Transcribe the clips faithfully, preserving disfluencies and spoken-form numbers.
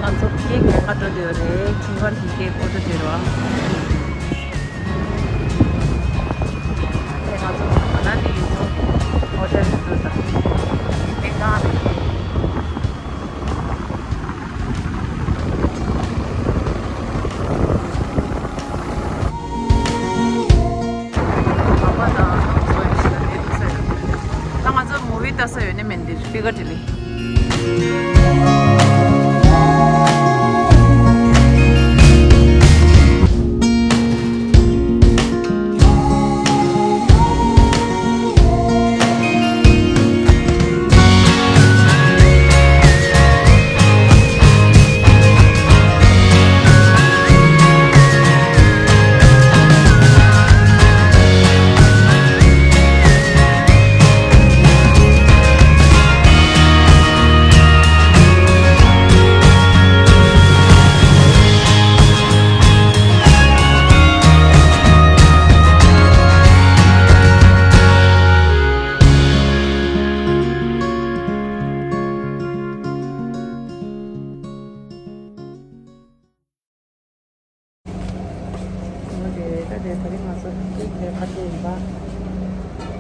ང་ཚོ་ཀེག་ལེན་ག་འགྲོ་འདོད་རེད། ཁྲིན་ཀོན་གྱི་ཀེག་ཨོ་ཌར་བྱེད་རོགས། ང་ཚོ་ང་ན་ནི་ཡིན་ཚོ་ཨོ་ཌར་བྱེད་འདོད་ད། མི་གང་རེད། ད་ང་ཚོ་མུ་བི་ལྟ་ས་ཡོད་ནི་མིན་འདིར་པི་ཀ་ཏི་ལི། འོ་དེ་ད་དེ་ད་རིང་ང་ཚོ་ཀེག་ལེན་ག་འགྲོ་ཡིན་པ།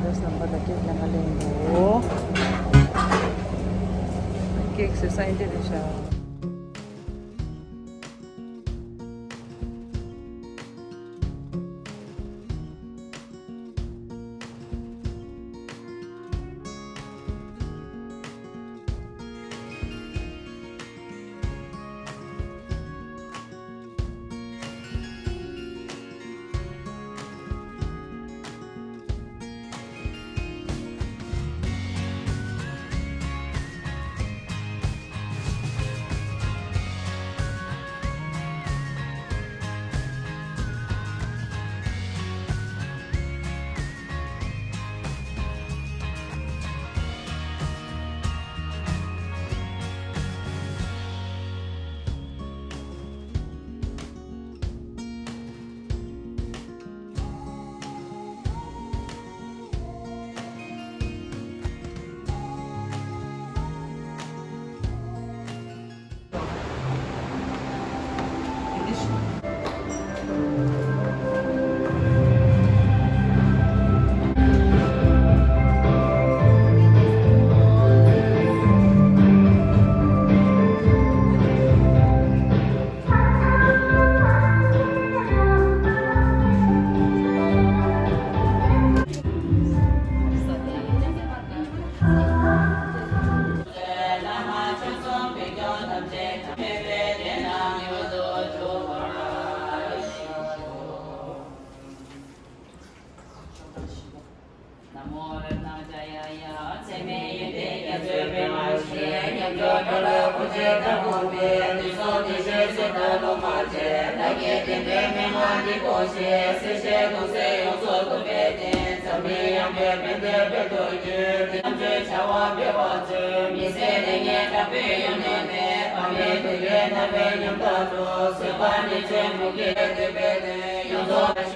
ལོ་སམ་པ་ད་ཀེག་ལེན་ག་ལེན་འགྲོ། ཀེག་སི་སའིན་དེ་རེད་ཤག་ན་མོ་རཏྣ་ཛ་ཡ་ཡ། ཚད་མེད་ཡོན་ཏན་རྒྱ་མཚོའི་པདྨ་བཞིན། ཉམས་འགྲོ་འགྲོ་ལ་སྐུ་ཕྱྭ་དང་པོ་པའི། དུས་གསུམ་བདེ་གཤེགས་སུ་གདམས་ལུང་མ་བཅད། བདག་གིས་བསྟན་པའི་མན་ངག་འདི་ཀུན་ཤེས། སྲིད་ཞིའི་གདུང་སེལ་ཡོངས་སུ་འདུལ་བའི་གཏེར། འཛམ་གླིང་ཡངས་པའི་བན་དེ་བོད་དུ་བསྒྱུར། དེ་རྣམས་ཀྱི་བྱ་བ་སྤེལ་བར་མཛོད། མི་ཟད་ལེགས་བསྔགས་དྲག་པོས་ཡོངས་བསྟོད་པའི། དཔག་མེད་ཐུགས་ཀྱི་རྣམ་པའི་ཉམས་དག་སྒྲུབ། བཟོད་པ་ནི་ཆོས་ཕུང་ཁྱེར་འདོད་པའི་དོན། ཡོངས་རྫོགས།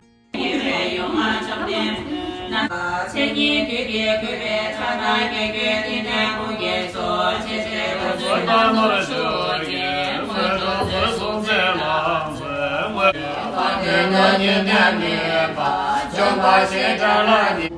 མཆོད་ཀྱི་དུས་ཀྱི་དགོས་པའི་ཕྱག་ན་རྒྱ་ཁྱོན་ཏིང་ནས་ཀུན་གྱི་ཚོགས། ཆེ་ཆེ་གོ་ཚོད་དང་ནོར་ཕྱུགས་ཀྱི། དངོས་གྲུབ་ཚུལ་བཟུང་ཚེ་ལ་མཛོད། དངོས་གྲུབ་ནོར་ཉིད་མཉམ་མེད་པ། འཇོམས་པ་ཞེས་བྱ་ལ་ནི།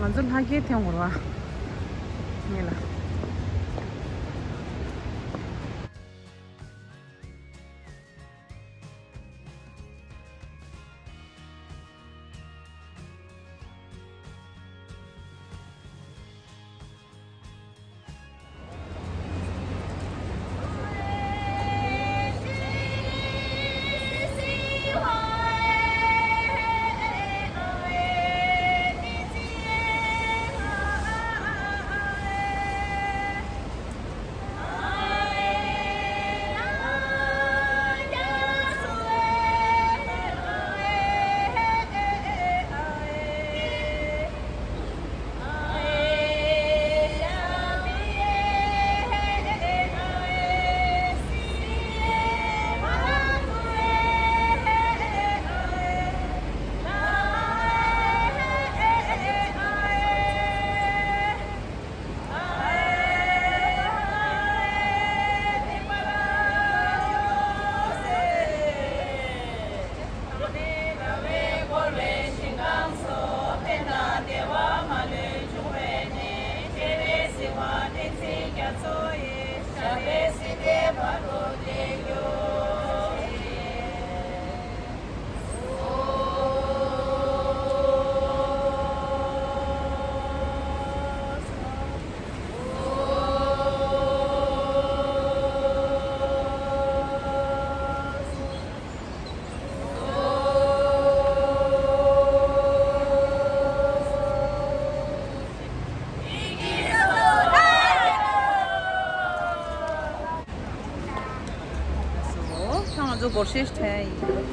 ང་ཚོ་ལྷ་རྒྱལ་ཐེངས་འོར་བ་ངེས་ལ། ང་ཚོ་སྒོར་གཞས་འཁྲབ་ཡིན།